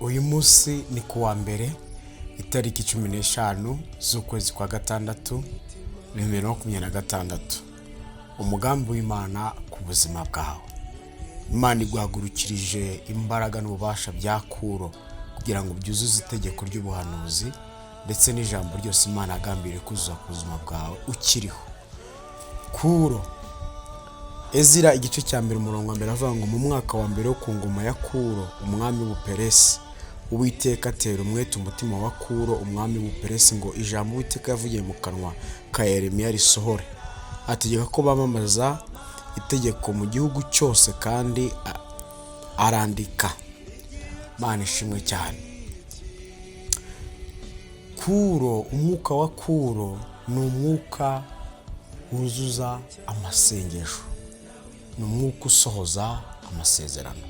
Uyu munsi ni ku wa mbere, itariki 15 z'ukwezi kwa gatandatu 2026. Umugambi w'Imana ku buzima bwawe. Imana iguhagurukirije imbaraga n'ububasha bya Kuro kugira ngo byuzuze itegeko ry'ubuhanuzi ndetse n'ijambo ryose Imana yagambiriye kuzuza ku buzima bwawe ukiriho. Kuro, Ezira igice cya mbere, umurongo wa mbere avuga ngo: "Mu mwaka wa mbere wo ku ngoma ya Kuro umwami w'Ubuperesi, Uwiteka atera umwete umutima wa Kuro umwami w'Ubuperesi ngo ijambo Uwiteka yavugiye mu kanwa ka Yeremiya risohore. Ategeka ko bamamaza itegeko mu gihugu cyose kandi arandika." Imana ishimwe cyane. Kuro, umwuka wa Kuro ni umwuka wuzuza amasengesho, ni umwuka usohoza amasezerano.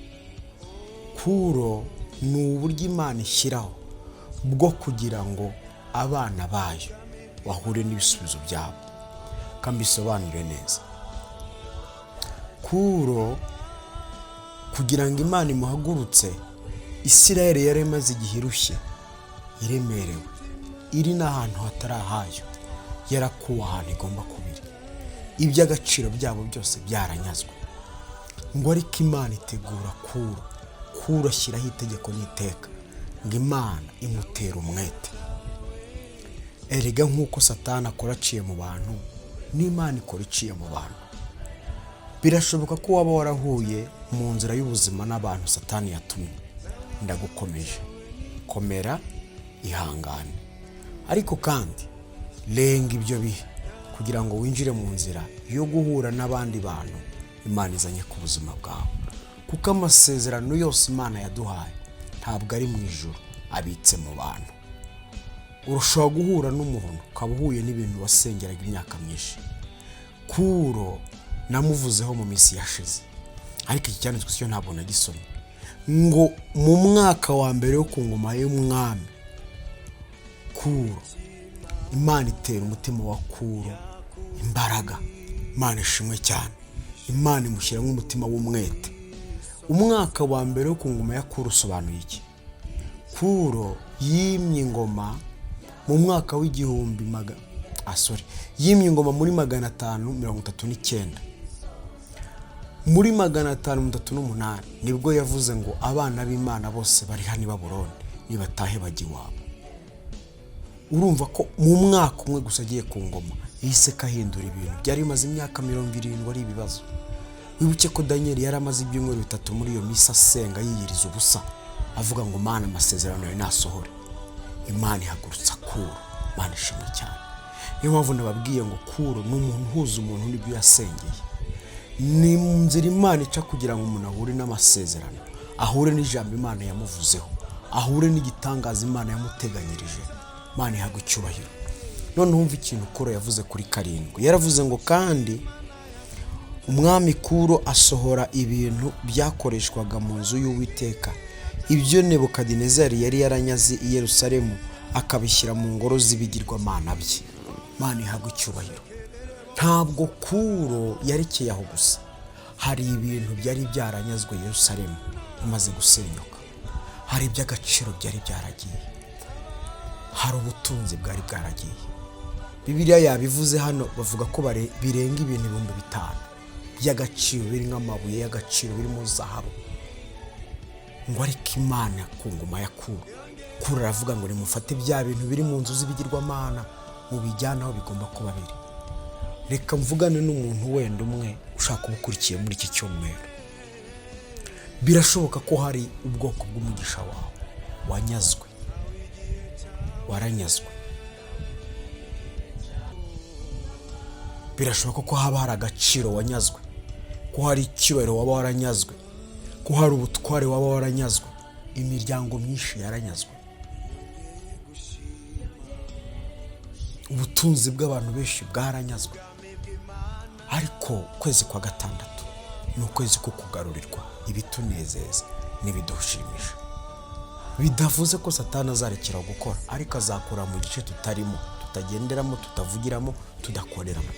Kuro ni uburyo Imana ishyiraho bwo kugira ngo abana bayo bahure n'ibisubizo byabo. Kandi mbisobanure neza, Kuro kugira ngo Imana imuhagurutse, Isirayeli yari imaze igihe irushye, iremerewe, iri n'ahantu hatari ahayo, yarakuwe ahantu igomba kuba iri, iby'agaciro byabo byose byaranyazwe. Ngo ariko Imana itegura Kuro, Kuro ashyiraho itegeko n'iteka, ngo Imana imutera umwete. Erega nk'uko Satani akora aciye mu bantu, n'Imana ikora iciye mu bantu. Birashoboka ko waba warahuye mu nzira y'ubuzima n'abantu Satani yatumye. Ndagukomeje, komera, ihangane, ariko kandi renga ibyo bihe kugira ngo winjire mu nzira yo guhura n'abandi bantu Imana izanye ku buzima bwawe, kuko amasezerano yose Imana yaduhaye ntabwo ari mu ijuru, abitse mu bantu. Urashobora guhura n'umuntu ukaba uhuye n'ibintu wasengeraga imyaka myinshi. Kuro namuvuzeho mu minsi yashize, ariko iki cyanditswe cyo ntabwo nagisomye. Ngo mu mwaka wa mbere wo ku ngoma y'umwami Kuro, Imana itera umutima wa Kuro imbaraga. Imana ishimwe cyane. Imana imushyiramo umutima w'umwete. Umwaka wa mbere wo ku ngoma ya Kuro usobanuye iki? Kuro yimye ingoma mu mwaka w'igihumbi maga, sorry, yimye ingoma muri 539. Muri 538 nibwo yavuze ngo abana b'Imana bose bari hano i Babuloni nibatahe bajya iwabo. Urumva ko mu mwaka umwe gusa agiye ku ngoma yahise ahindura ibintu byari bimaze imyaka 70 ari ibibazo. Wibuke ko Daniyeli yari amaze ibyumweru 3 muri iyo minsi asenga, yiyiriza ubusa, avuga ngo: "Mana, amasezerano yawe nasohore." Imana ihagurutsa Kuro. Imana ishimwe cyane. Niyo mpamvu nababwiye ngo Kuro ni umuntu uhuza umuntu n'ibyo yasengeye. Ni mu nzira Imana ica kugira ngo umuntu ahure n'amasezerano, ahure n'ijambo Imana yamuvuzeho, ahure n'igitangaza Imana yamuteganyirije. Imana ihabwa icyubahiro. Noneho wumva ikintu Kuro yavuze kuri 7. Yaravuze ngo: "Kandi umwami Kuro asohora ibintu byakoreshwaga mu nzu y'Uwiteka, ibyo Nebukadinezari yari yaranyaze i Yerusalemu, akabishyira mu ngoro z'ibigirwamana bye." Imana ihabwa icyubahiro. Ntabwo Kuro yarekeye aho gusa. Hari ibintu byari byaranyazwe Yerusalemu imaze gusenyuka, hari iby'agaciro byari byaragiye, hari ubutunzi bwari bwaragiye. Bibiliya yabivuze hano, bavuga ko birenga ibintu 5000 by'agaciro, birimo amabuye y'agaciro, birimo zahabu. Ngo ariko Imana ku ngoma ya Kuro, Kuro aravuga ngo: "Nimufate bya bintu biri mu nzu z'ibigirwamana, mubijyane aho bigomba kuba biri." Reka mvugane n'umuntu wenda umwe ushaka kuba ukurikiye muri iki cyumweru. Birashoboka ko hari ubwoko bw'umugisha wawe wanyazwe, waranyazwe. Birashoboka ko haba hari agaciro wanyazwe, ko hari icyubahiro waba waranyazwe, ko hari ubutware waba waranyazwe. Imiryango myinshi yaranyazwe, ubutunzi bw'abantu benshi bwaranyazwe. Ariko ukwezi kwa gatandatu ni ukwezi ko kugarurirwa ibitunezeza n'ibidushimisha. Bidavuze ko Satani azarekera gukora, ariko azakora mu gice tutarimo, tutagenderamo, tutavugiramo, tudakoreramo.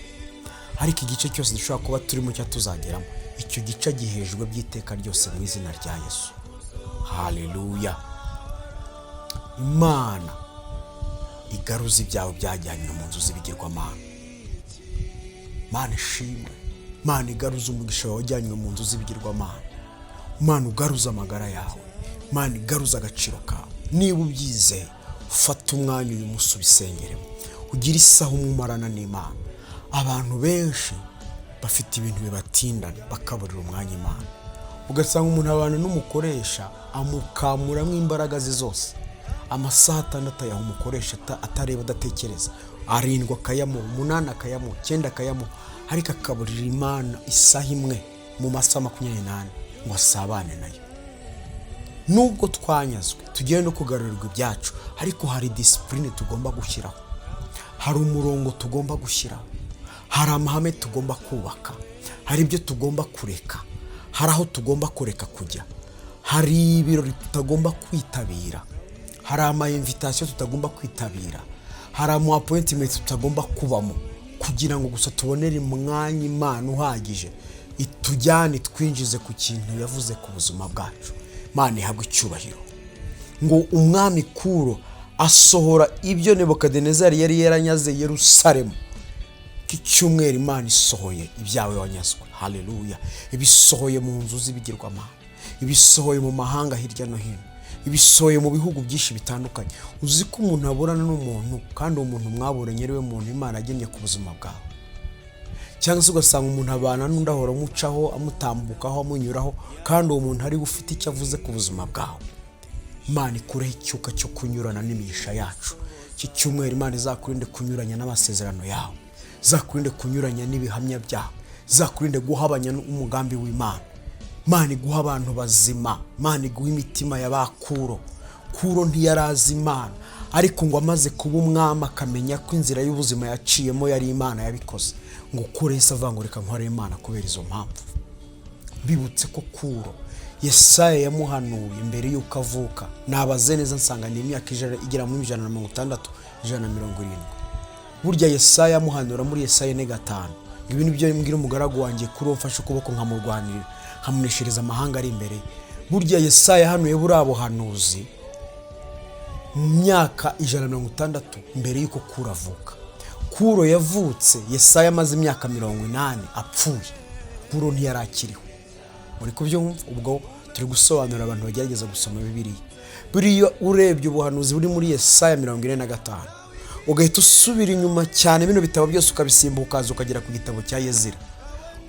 Ariko igice cyose dushobora kuba turimo cyangwa tuzageramo, icyo gice gihejwe by'iteka ryose mu izina rya Yesu. Haleluya. Imana igaruza ibyawe byajyanywe mu nzu z'ibigirwamana. Mana ishimwe. Mana igaruza umugisha wawe wajyanywe mu nzu z'ibigirwamana. Mana ugaruza amagara yawe. Mana igaruza agaciro kawe. Niba ubyizeye, ufate umwanya uyu munsi ubisengeremo, ugire isaha umwe umarana n'Imana. Abantu benshi bafite ibintu bibatindana bakaburira umwanya Imana. Ugasanga umuntu abana n'umukoresha amukamuramo imbaraga ze zose, amasaha 6 ayaha umukoresha atareba, adatekereza, 7 akayamuha, 8 akayamuha, 9 akayamuha, ariko akaburira Imana isaha imwe mu masaha 24 ngo asabane nayo. Nubwo twanyazwe tugiye no kugarurirwa ibyacu, ariko hari discipline tugomba gushyiraho, hari umurongo tugomba gushyiraho, hari amahame tugomba kubaka, hari ibyo tugomba kureka, hari aho tugomba kureka kujya, hari ibirori tutagomba kwitabira, hari ama invitation tutagomba kwitabira, hari ama appointment tutagomba kubamo, kugira ngo gusa tubonere umwanya Imana uhagije itujyane, twinjize ku kintu yavuze ku buzima bwacu. Imana ihabwe icyubahiro. Ngo umwami Kuro asohora ibyo Nebukadinezari yari yaranyaze Yerusalemu. Iki cyumweru Imana isohoye ibyawe wanyazwe. Haleluya. Ibisohoye mu nzu z'ibigirwamana, ibisohoye mu mahanga hirya no hino, ibisohoye mu bihugu byinshi bitandukanye. Uzi ko umuntu aburana n'umuntu, kandi uwo muntu mwaburanye ari we muntu Imana agennye ku buzima bwawe. Cyangwa se ugasanga umuntu abana n'undi ahora amucaho, amutambukaho, amunyuraho, kandi uwo muntu ari we ufite icyo avuze ku buzima bwawe. Imana ikureho icyuka cyo kunyurana n'imigisha yacu. Iki cyumweru Imana izakurinde kunyuranya n'amasezerano yawe, izakurinde kunyuranya n'ibihamya byawe, izakurinde guhabanya n'umugambi w'Imana. Imana iguha abantu bazima, Imana iguha imitima ya ba Kuro. Kuro ntiyarazi Imana, ariko ngo amaze kuba umwami akamenya ko inzira y'ubuzima yaciyemo yari Imana yabikoze, ngo Kuro yahise avuga ngo reka nkorere Imana kubera izo mpamvu. Bibutse ko Kuro Yesaya yamuhanuye mbere y'uko avuka. Nabaze neza nsanga ni imyaka igera muri 160, 170. Burya Yesaya amuhanura muri Yesaya 4:5, ngo ibi nibyo mbwira umugaragu wanjye Kuro, mfashe ukuboko nkamurwanirira, nkamuneshereza amahanga ari imbere. Burya Yesaya yahanuye buriya buhanuzi mu myaka 160 mbere y'uko Kuro avuka. Kuro yavutse Yesaya amaze imyaka 80 apfuye. Kuro ntiyari akiriho. Muri kubyumva? Ubwo turi gusobanurira abantu bagerageza gusoma Bibiliya. Buriya urebye ubuhanuzi buri muri Yesaya 45, ugahita usubira inyuma cyane, bino bitabo byose ukabisimbuka, ukaza ukagera ku gitabo cya Yezira,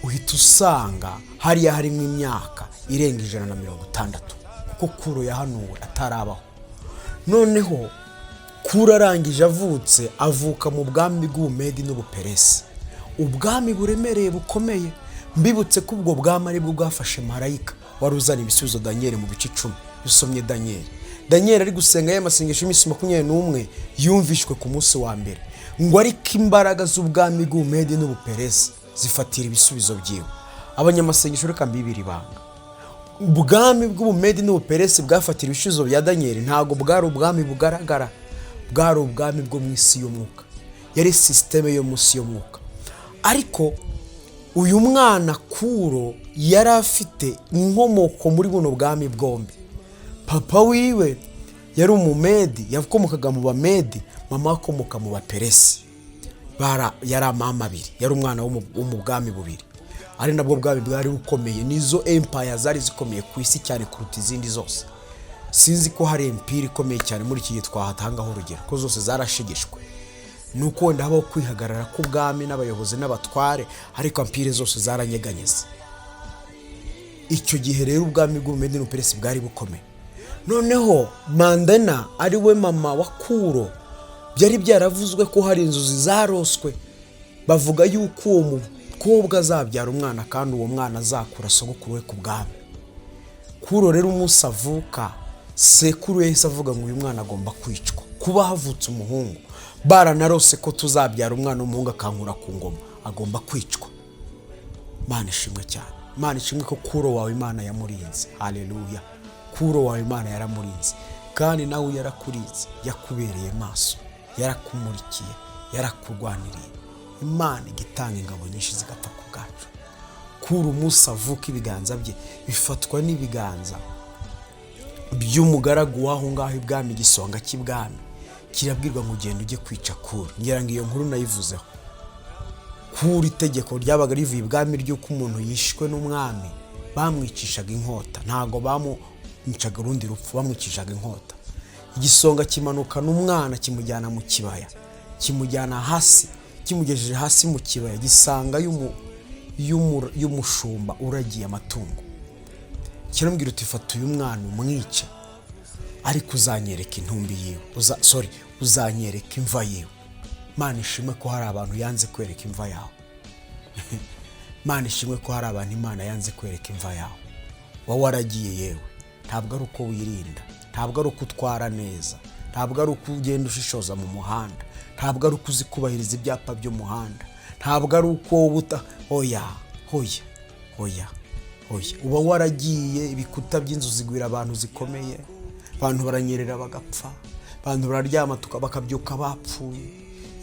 uhita usanga hariya harimo imyaka irenga 160, kuko Kuro yahanuwe atarabaho. Noneho Kuro arangije avutse, avuka mu bwami bw'Ubumedi n'Ubuperesi, ubwami buremereye bukomeye. Mbibutse ko ubwo bwami aribwo bwafashe marayika wari uzana ibisubizo Daniel mu bice 10. Usomye Daniel, Daniel ari gusenga y'amasengesho y'iminsi 21 yumvishwe ku munsi wa mbere, ngo ariko imbaraga z'ubwami bw'Ubumedi n'Ubuperesi zifatira ibisubizo byiwe. Abanyamasengesho, reka mbibiri ibanga. Ubwami bw'Ubumedi n'Ubuperesi bwafatira ibisubizo bya Daniel ntabwo bwari ubwami bugaragara, bwari ubwami bwo mu isi y'umwuka, yari système yo munsi y'umwuka. Ariko uyu mwana Kuro yari afite inkomoko muri buno bwami bwombi. Papa wiwe yari Umumedi, yakomokaga mu Bamedi, mama akomoka mu Baperesi. Yari amama abiri, yari umwana wo mu bwami bubiri, ari nabwo bwami bwari bukomeye. Nizo empire zari zikomeye ku isi cyane kuruta izindi zose. Sinzi ko hari empire ikomeye cyane muri iki gihe twahatangaho urugero, ko zose zarashegeshwe ni uko wenda habaho kwihagarara k'ubwami n'abayobozi n'abatware, ariko empire zose zaranyeganyeze. Icyo gihe rero ubwami bw'Ubumedi n'Ubuperesi bwari bukomeye. Noneho Mandana ari we mama wa Kuro, byari byaravuzwe ko hari inzozi zaroswe, bavuga yuko uwo mukobwa azabyara umwana, kandi uwo mwana azakura sogokuru we ku bwami. Kuro rero umunsi avuka, sekuru yahise avuga ngo uyu mwana agomba kwicwa. Kuba havutse umuhungu, baranarose ko tuzabyara umwana w'umuhungu akankura ku ngoma, agomba kwicwa. Imana ishimwe cyane. Imana ishimwe ko Kuro wawe Imana yamurinze. Haleluya. Kuro wawe Imana yaramurinze, kandi nawe yarakurinze, yakubereye maso, yarakumurikiye, yarakurwaniriye. Imana igitanga ingabo nyinshi zigapfa ku bwacu. Kuro umunsi avuka, ibiganza bye bifatwa n'ibiganza By'umugaragu w'aho ngaho ibwami, igisonga cy'ibwami kirabwirwa ngo ugende ujye kwica Kuro. Ngira ngo iyo nkuru nayivuzeho. Kuri itegeko ryabaga rivuye ibwami ry'uko umuntu yishwe n'umwami bamwicishaga inkota, ntabwo bamwicaga urundi rupfu, bamwicishaga inkota. Igisonga kimanukana umwana kimujyana mu kibaya, kimujyana hasi, kimugejeje hasi mu kibaya gisanga y'umushumba uragiye amatungo, kiramubwira uti: "Fata uyu mwana umwice, ariko uzanyereka intumbi yiwe, sorry, uzanyereka imva yiwe." Mana ishimwe ko hari abantu yanze kwereka imva yawe. Mana ishimwe ko hari abantu Imana yanze kwereka imva yawe. Wowe waragiye yewe, ntabwo ari uko wirinda, ntabwo ari uko utwara neza, ntabwo ari uko ugenda ushishoza mu muhanda, ntabwo ari uko uzi kubahiriza ibyapa by'umuhanda, ntabwo ari uko wowe uta, hoya, hoya, hoya, hoya. Uba waragiye, ibikuta by'inzu zigwira abantu zikomeye, abantu baranyerera bagapfa, abantu bararyama bakabyuka bapfuye,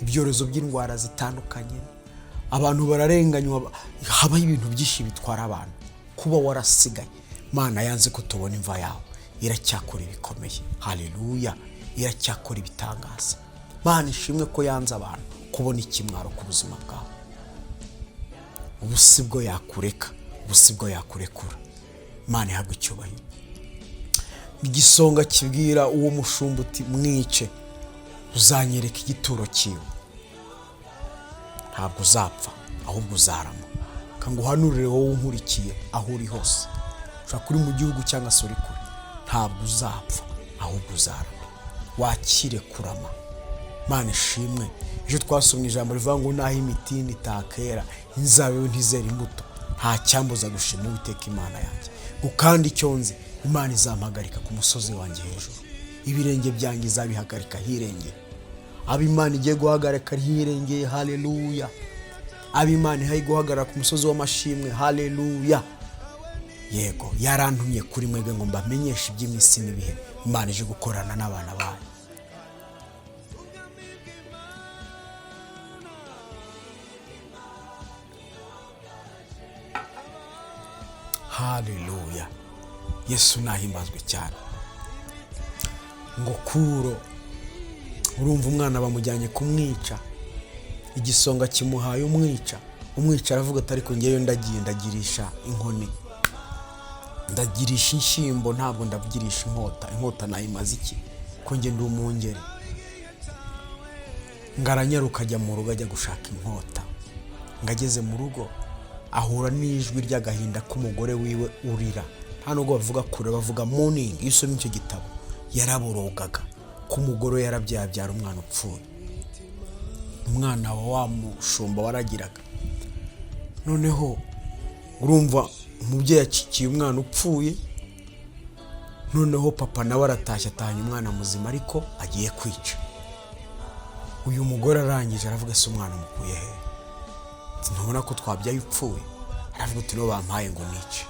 ibyorezo by'indwara zitandukanye, abantu bararenganywa, habaho ibintu byinshi bitwara abantu. Kuba warasigaye, Mana yanze ko tubona imva yawe. Iracyakora ibikomeye, haleluya, iracyakora ibitangaza. Mana ishimwe ko yanze abantu kubona ikimwaro ku buzima bwawe. Ubu si bwo yakureka, ubu si bwo yakurekura. Imana ihabwa icyubahiro. Igisonga kibwira uwo mushumba uti: "Mwice, uzanyereka igituro cyiwe, ntabwo uzapfa ahubwo uzarama." Kanguhanurire wowe unkurikiye aho uri hose, ushobora kuri mu gihugu cyangwa se uri kure, ntabwo uzapfa ahubwo uzarama. Wakire kurama. Mana ishimwe. Ejo twasomye ijambo rivuga ngo naho imitini itakera, inzabibu ntizera imbuto, nta cyambuza gushima Uwiteka Imana yanjye. Ngo kandi icyo nzi, Imana izampagarika ku musozi wanjye hejuru, ibirenge byanjye izabihagarika hirengeye. Abo Imana igiye guhagarika hirengeye, haleluya. Abo Imana ihaye guhagarara ku musozi w'amashimwe, haleluya. Yego, yarantumye kuri mwebwe ngo mbamenyeshe iby'iminsi n'ibihe Imana ije gukorana n'abana bayo. Haleluya, Yesu nahimbazwe cyane. Ngo Kuro, urumva umwana bamujyanye kumwica, igisonga kimuhaye umwica. Umwica aravuga ati: "Ariko ngewe ndagiye, ndagirisha inkoni, ndagirisha inshyimbo, ntabwo ndagirisha inkota. Inkota nayimaze iki ko njye ndi umwungeri?" Ngo aranyaruka ajya mu rugo, ajya gushaka inkota. Ngo ageze mu rugo ahura n'ijwi ry'agahinda k'umugore wiwe urira. Nta nubwo bavuga kure, bavuga mourning. Iyo usomye icyo gitabo, yaraborogaga ko umugore we yarabyaye, abyara umwana upfuye, umwana wa wa mushumba waragiraga. Noneho urumva umubyeyi acikiye umwana upfuye, noneho papa nawe aratashye, atahanye umwana muzima ariko agiye kwica. Uyu mugore arangije aravuga: "Se umwana umukuye he? Ntubona ko twabyaye upfuye?" Aravuga uti: "Nibo bampaye ngo nice."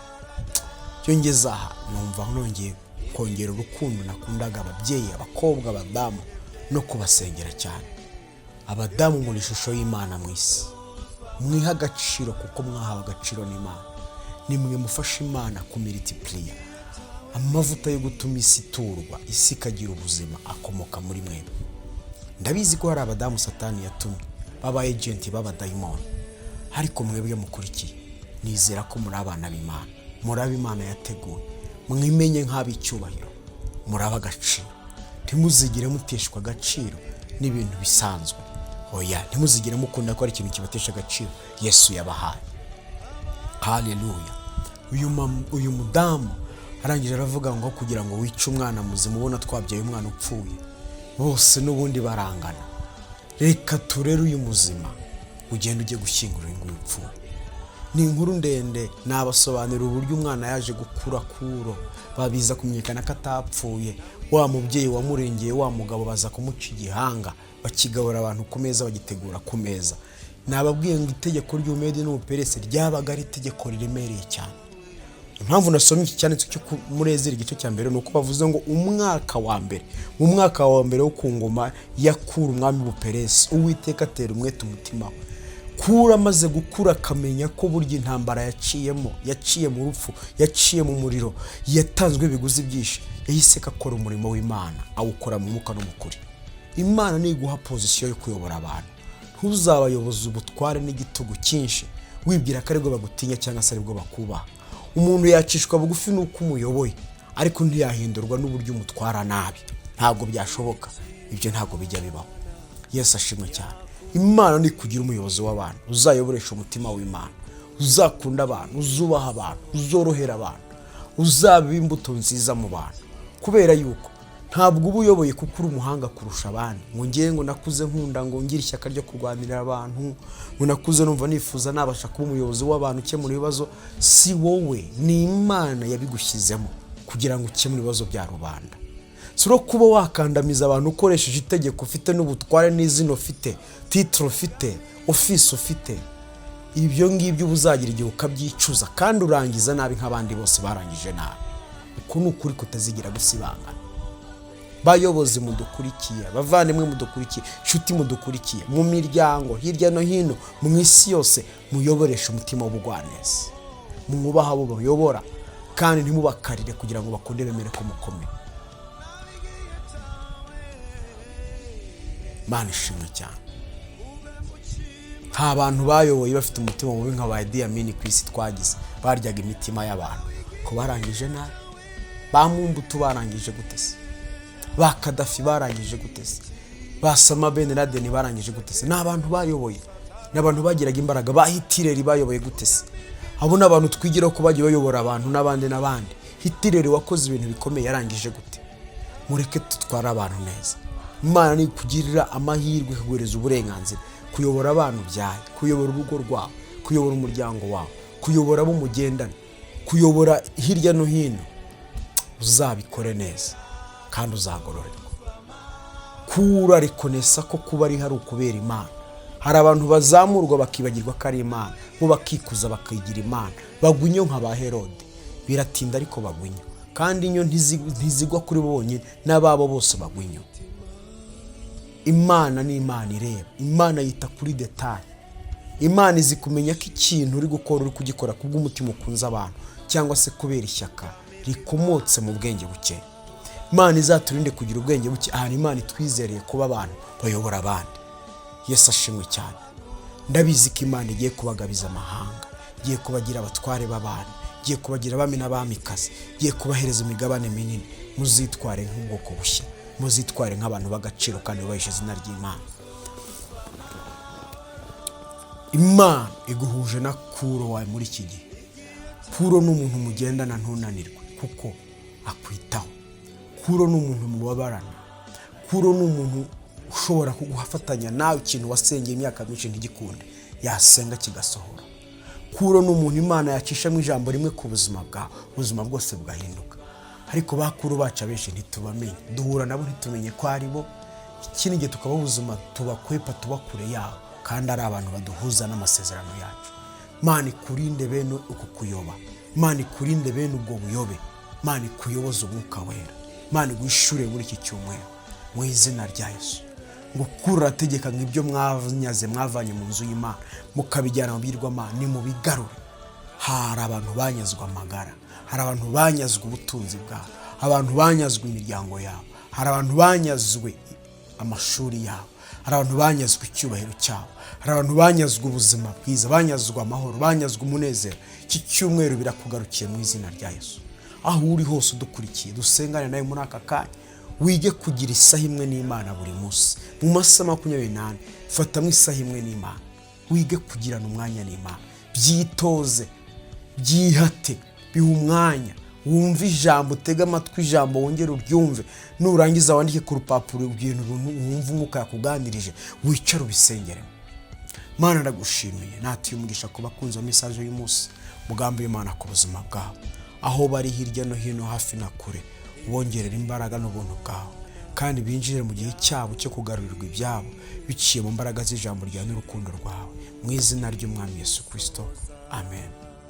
Iyo ngeze aha numva nongeye kongera urukundo nakundaga ababyeyi, abakobwa, abadamu, no kubasengera cyane. Abadamu muri ishusho y'Imana mu isi, mwiha agaciro kuko mwahawe agaciro n'Imana. Nimwe mufasha Imana kumultiplier amavuta yo gutuma isi iturwa, isi ikagira ubuzima, akomoka muri mwebwe. Ndabizi ko hari abadamu Satani yatumye baba agent b'abadayimoni, ariko mwebwe mukurikiye, nizera ko muri abana b'Imana, muri abo Imana yateguye. Mwimenye nk'ab'icyubahiro, muri ab'agaciro. Ntimuzigire muteshwa agaciro n'ibintu bisanzwe, oya. Ntimuzigire mukunda ko hari ikintu kibatesha agaciro Yesu yabahaye. Haleluya. Uyu mudamu arangije aravuga ngo: "Kugira ngo wice umwana muzima, ubona twabyaye umwana upfuye, bose n'ubundi barangana, reka turere uyu muzima, ugende ujye gushyingura uyu nguyu upfuye." Ni inkuru ndende, nabasobanurira uburyo umwana yaje gukura. Kuro babiza kumenyekana ko atapfuye. Wa mubyeyi wamurengeye, wa mugabo, baza kumuca igihanga, bakigabura abantu ku meza, bagitegura ku meza. Nababwiye ngo itegeko ry'Umumedi n'Ubuperesi ryabaga ari itegeko riremereye cyane. Impamvu nasomye iki cyanditswe cyo muri Ezira igice cya mbere ni uko bavuze ngo umwaka wa mbere, mu mwaka wa mbere wo ku ngoma ya Kuro umwami w'Ubuperesi, Uwiteka atera umwete umutima we. Kuro amaze gukura akamenya ko burya intambara yaciyemo, yaciye mu rupfu, yaciye mu muriro, yatanzwe ibiguzi byinshi, yahise ko akora umurimo w'Imana, awukora mu mwuka no mu kuri. Imana niguha position yo kuyobora abantu, ntuzabayoboze ubutware n'igitugu cyinshi wibwira ko aribwo bagutinya cyangwa se aribwo bakubaha. Umuntu yacishwa bugufi n'uko umuyoboye, ariko ntiyahindurwa n'uburyo umutwara nabi. Ntabwo byashoboka, ibyo ntabwo bijya bibaho. Yesu ashimwe cyane. Imana ni kugira umuyobozi w'abantu uzayoboresha umutima w'Imana, uzakunda abantu, uzubaha abantu, uzorohera abantu, uzaba imbuto nziza mu bantu. Kubera yuko ntabwo uba uyoboye kuko uri umuhanga kurusha abandi, ngo ngewe ngo nakuze nkunda, ngo ngire ishyaka ryo kurwanirira abantu, ngo nakuze numva nifuza nabasha kuba umuyobozi w'abantu ukemura ibibazo. Si wowe, ni Imana yabigushyizemo kugira ngo ukemure ibibazo bya rubanda. Si uro kuba wakandamiza abantu ukoresheje itegeko ufite n'ubutware n'izina ufite, titre ufite, office ufite. Ibyo ngibyo uba uzagira igihe ukabyicuza, kandi urangiza nabi nk'abandi bose barangije nabi. Uku ni ukuri kutazigira gusibangana. Bayobozi mudukurikiye, abavandimwe mudukurikiye, inshuti mudukurikiye, mu miryango hirya no hino mu isi yose, muyoboreshe umutima w'ubugwaneza, mwubaha abo bayobora, kandi ntimubakarire kugira ngo bakunde bemere ko mukomeye. Imana ishimwe cyane. Nta bantu bayoboye bafite umutima mubi nka ba Idi Amin ku isi twagize, baryaga imitima y'abantu ko barangije nabi. Ba Mumbutu barangije gute se? Ba Kadafi barangije gute se? Ba Osama Ben Laden barangije gute se? Ni abantu bayoboye, ni abantu bagiraga imbaraga. Ba Hitireri bayoboye gute se? Abo ni abantu twigiraho ko bagiye bayobora abantu n'abandi n'abandi. Hitireri wakoze ibintu bikomeye yarangije gute? Mureke dutware abantu neza. Imana nikugirira amahirwe ikaguhereza uburenganzira kuyobora abantu byawe, kuyobora urugo rwawe, kuyobora umuryango wawe, kuyobora abo mugendana, kuyobora hirya no hino, uzabikore neza kandi uzagororerwa. Kura rekonesa ko kuba ari hari ukubera Imana. Hari abantu bazamurwa bakibagirwa ko ari Imana, bo bakikuza bakigira Imana, bagwa inyo nka ba Herode. Biratinda ariko bagwa inyo, kandi inyo ntizigwa kuri bo bonyine, n'ababo bose bagwa inyo. Imana ni Imana ireba, Imana yita kuri détail. Imana izi kumenya ko ikintu uri gukora uri kugikora kubw'umutima ukunze abantu, cyangwa se kubera ishyaka rikomotse mu bwenge buke. Imana izaturinde kugira ubwenge buke ahantu Imana itwizereye kuba abantu bayobora abandi. Yesu ashimwe cyane. Ndabizi ko Imana igiye kubagabiza amahanga, igiye kubagira abatware b'abantu, igiye kubagira abami n'abamikazi, igiye kubahereza imigabane minini. Muzitware nk'ubwoko bushya, muzitware nk'abantu b'agaciro kandi bubahishe izina ry'Imana. Imana iguhuje na Kuro wawe muri iki gihe. Kuro ni umuntu mugendana ntunanirwe kuko akwitaho. Kuro ni umuntu mubabarana. Kuro ni umuntu ushobora kugufatanya nawe ikintu wasengeye imyaka myinshi ntigikunde, yasenga kigasohora. Kuro ni umuntu Imana yacishamo ijambo rimwe ku buzima bwawe, ubuzima bwose bugahinduka. Ariko ba Kuro bacu abenshi ntitubamenye, duhura nabo ntitumenye ko ari bo. Ikindi gihe tukaba ubuzima tubakwepa, tuba kure yabo, kandi ari abantu baduhuza n'amasezerano yacu. Imana ikurinde bene uku kuyoba, Imana ikurinde bene ubwo buyobe, Imana ikuyoboze umwuka wera, Imana iguhishure muri iki cyumweru mu izina rya Yesu. Ngo Kuro arategeka ngo ibyo mwanyaze mwavanye mu nzu y'Imana mukabijyana mu bigirwamana nimubigarure. Hari abantu banyazwe amagara, hari abantu banyazwe ubutunzi bwabo, abantu banyazwe imiryango yabo, hari abantu banyazwe amashuri yabo, hari abantu banyazwe icyubahiro cyabo, hari abantu banyazwe ubuzima bwiza, banyazwe amahoro, banyazwe umunezero. Iki cyumweru birakugarukiye mu izina rya Yesu. Aho uri hose udukurikiye, dusengane nawe muri aka kanya, wige kugira isaha imwe n'Imana buri munsi. Mu masaha 24 fatamo isaha imwe n'Imana, wige kugirana umwanya n'Imana, byitoze, byihate, bihe umwanya, wumve ijambo, utege amatwi ijambo, wongere uryumve. Nurangiza wandike ku rupapuro ibintu wumva umwuka yakuganirije, wicare ubisengeremo. Mana ndagushimiye, natuye umugisha ku bakunzi ba message y'umunsi, umugambi w'Imana ku buzima bwabo, aho bari hirya no hino, hafi na kure, ubongerera imbaraga n'ubuntu bwawe, kandi binjire mu gihe cyabo cyo kugarurirwa ibyabo biciye mu mbaraga z'ijambo ryawe n'urukundo rwawe, mu izina ry'Umwami Yesu Kristo, amen.